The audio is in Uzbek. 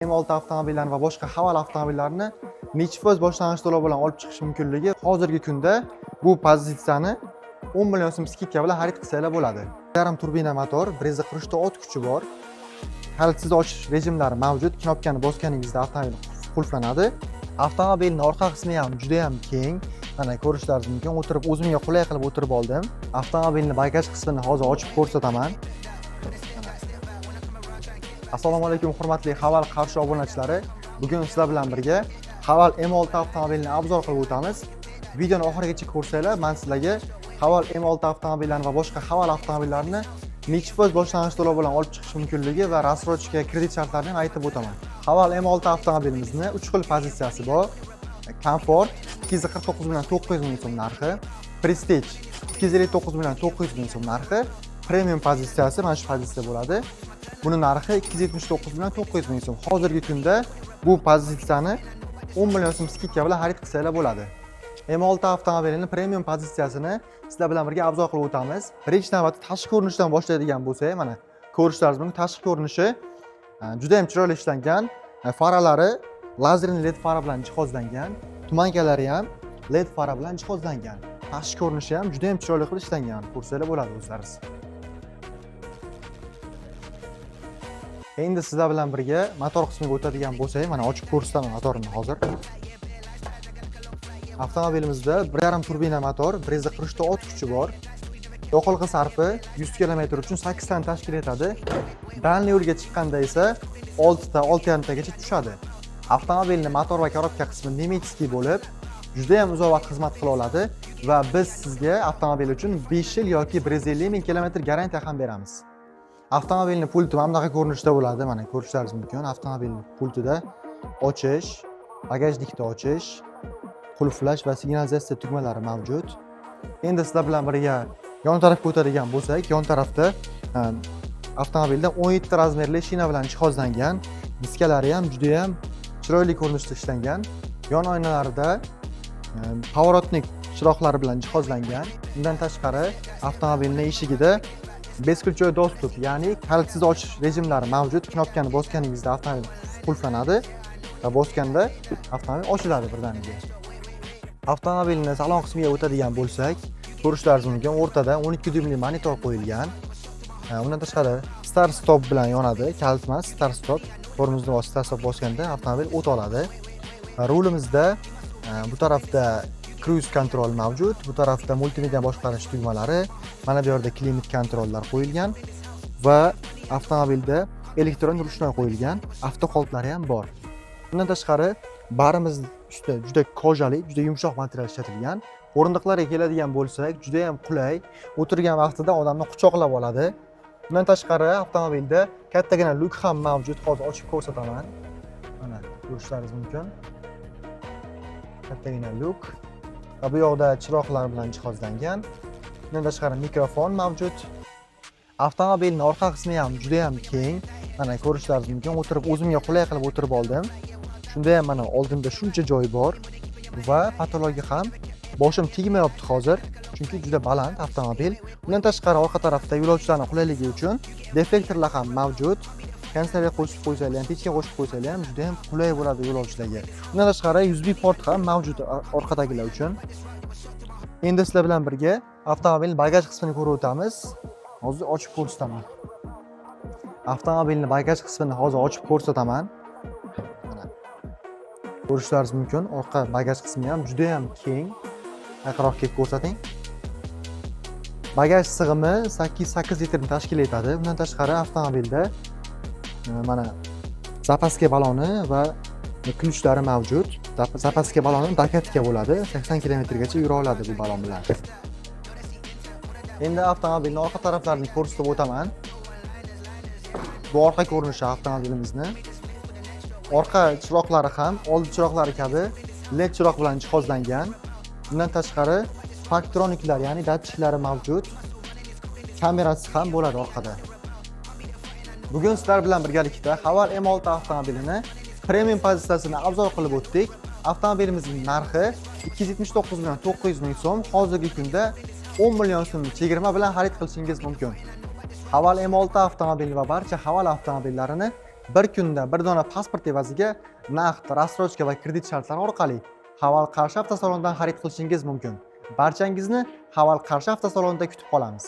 M6 avtomobillarini va boshqa Haval avtomobillarini nechi foiz boshlang'ich to'lov bilan olib chiqish mumkinligi. Hozirgi kunda bu pozitsiyani 10 million so'm скидка bilan xarid qilsanglar bo'ladi. Yarim turbina motor, 143 ta ot kuchi bor. Kalitsiz ochish rejimlari mavjud. Knopkani bosganingizda avtomobil qulflanadi. Avtomobilning orqa qismi ham juda ham keng. Mana, ko'rishlaringiz mumkin. O'tirib, o'zimga qulay qilib o'tirib oldim. Avtomobilni bagaj qismini hozir ochib ko'rsataman. Assalomu alaykum, hurmatli Haval Qarshi obunachilari. Bugun sizlar bilan birga Haval M6 avtomobilini обзор qilib o'tamiz. Videoni oxirigacha ko'rsanglar, men sizlarga Haval M6 avtomobillarini va boshqa Haval avtomobillarini nechi foiz boshlang'ich to'lov bilan olib chiqish mumkinligi va рассрочка, kredit shartlarini ham aytib o'taman. Haval M6 avtomobilimizni 3 xil pozitsiyasi bor. Comfort 249 million 900 ming so'm narxi, Prestige 259 million 900 ming so'm narxi, Premium pozitsiyasi mana shu pozitsiya bo'ladi. Buni narxi 279 million 900 ming so'm. Hozirgi kunda bu pozitsiyani 10 million so'm скидка bilan xarid qilsanglar bo'ladi. M6 avtomobilini premium pozitsiyasini sizlar bilan birga обзор qilib o'tamiz. Birinchi navbatda tashqi ko'rinishdan boshlaydigan bo'lsak, mana, ko'rishlaringiz mumkin, tashqi ko'rinishi juda ham chiroyli ishlangan. Faralari lazerli LED fara bilan jihozlangan. Туманка lari ham LED fara bilan jihozlangan. Tashqi ko'rinishi ham juda ham chiroyli qilib ishlangan. Ko'rsanglar bo'ladi o'zlaringiz. Endi sizlar bilan birga motor qismiga o'tadigan bo'lsak, mana, ochib ko'rsataman motorini hozir. Avtomobilimizda 1,5 turbina motor, 143 ta ot kuchi bor. Yoqilg'i sarfi 100 km uchun 8 tani tashkil etadi. Дальний yo'lga chiqqanda esa 6 ta, 6,5 tagacha tushadi. Avtomobilni motor va коробка qismi немецкий bo'lib, juda ham uzoq vaqt xizmat qila oladi va biz sizga avtomobil uchun 5 yil yoki 150 ming kilometr garantiya ham beramiz. Avtomobilni pulti mana bunaqa ko'rinishda bo'ladi. Mana, ko'rishlaringiz mumkin. Avtomobil pultida ochish, багажник ni ochish, qulflash va signalizatsiya tugmalari mavjud. Endi sizlar bilan birga yon tarafga o'tadigan bo'lsak, yon tarafda avtomobilda 17 размер li shina bilan jihozlangan. Diskalari ham juda ham chiroyli ko'rinishda ishlangan. Yon oynalarida поворотник chiroqlari bilan jihozlangan. Undan tashqari, avtomobilni eshigida бесключевой доступ, ya'ni kalitsiz ochish rejimlari mavjud. Knopkani bosganingizda avtomobil qulflanadi va bosganda avtomobil ochiladi birdaniga. Avtomobilni salon qismiga o'tadigan bo'lsak, ko'rishlaringiz mumkin, o'rtada 12 dyumli monitor qo'yilgan. Undan tashqari, start stop bilan yonadi, kalit emas, start stop. Tormozni bosib, start stop bosganda avtomobil o't oladi. Va rulimizda bu tarafda круиз контроль mavjud, bu tarafda multimedia boshqarish tugmalari, mana bu yerda климат контроль lar qo'yilgan va avtomobilda elektron ручной qo'yilgan, avtoqolplari ham bor. Undan tashqari, barimiz usti juda кожа li, juda yumshoq material ishlatilgan. O'rindiqlarga keladigan bo'lsak, juda ham qulay. O'tirgan vaqtida odamni quchoqlab oladi. Undan tashqari, avtomobilda kattagina lyuk ham mavjud. Hozir ochib ko'rsataman. Mana, ko'rishlaringiz mumkin. Kattagina lyuk va bu yoqda chiroqlar bilan jihozlangan. Undan tashqari, mikrofon mavjud. Avtomobilning orqa qismi ham juda ham keng. Mana, ko'rishlaringiz mumkin. O'tirib, o'zimga qulay qilib o'tirib oldim. Shunda ham, mana, oldinda shuncha joy bor va потолок ga ham boshim tegmayapti hozir, chunki juda baland avtomobil. Undan tashqari, orqa tarafda yo'lovchilarning qulayligi uchun deflektorlar ham mavjud. Konditsioner qo'shib qo'ysanglar ham, pechka qo'shib qo'ysanglar ham juda ham qulay bo'ladi yo'lovchilarga. Undan tashqari, USB port ham mavjud orqadagilar uchun. Endi sizlar bilan birga avtomobilning bagaj qismini ko'rib o'tamiz. Hozir ochib ko'rsataman. Avtomobilning bagaj qismini hozir ochib ko'rsataman. Mana. Ko'rishlaringiz mumkin, orqa bagaj qismi ham juda ham keng. Yaqinroq kelib ko'rsating. Bagaj sig'imi 808 litrni tashkil etadi. Undan tashqari, avtomobilda mana, запаска baloni va ключ lari mavjud. Запаска baloni докатка bo'ladi. 80 kilometrgacha yura oladi bu balon bilan. Endi avtomobilni orqa taraflarini ko'rsatib o'taman. Bu orqa ko'rinishi avtomobilimizni. Orqa chiroqlari ham oldi chiroqlari kabi LED chiroq bilan jihozlangan. Undan tashqari, парктроник lar, ya'ni datchiklari mavjud. Kamerasi ham bo'ladi orqada. Bugun sizlar bilan birgalikda Haval M6 avtomobilini premium pozitsiyasini обзор qilib o'tdik. Avtomobilimizning narxi 279 million 900 ming so'm. Hozirgi kunda 10 million so'm chegirma bilan xarid qilishingiz mumkin. Haval M6 avtomobili va barcha Haval avtomobillarini Bir kunda bir dona pasport evaziga naqd, рассрочка va kredit shartlari orqali Haval Qarshi avtosalonidan xarid qilishingiz mumkin. Barchangizni Haval Qarshi avtosalonida kutib qolamiz.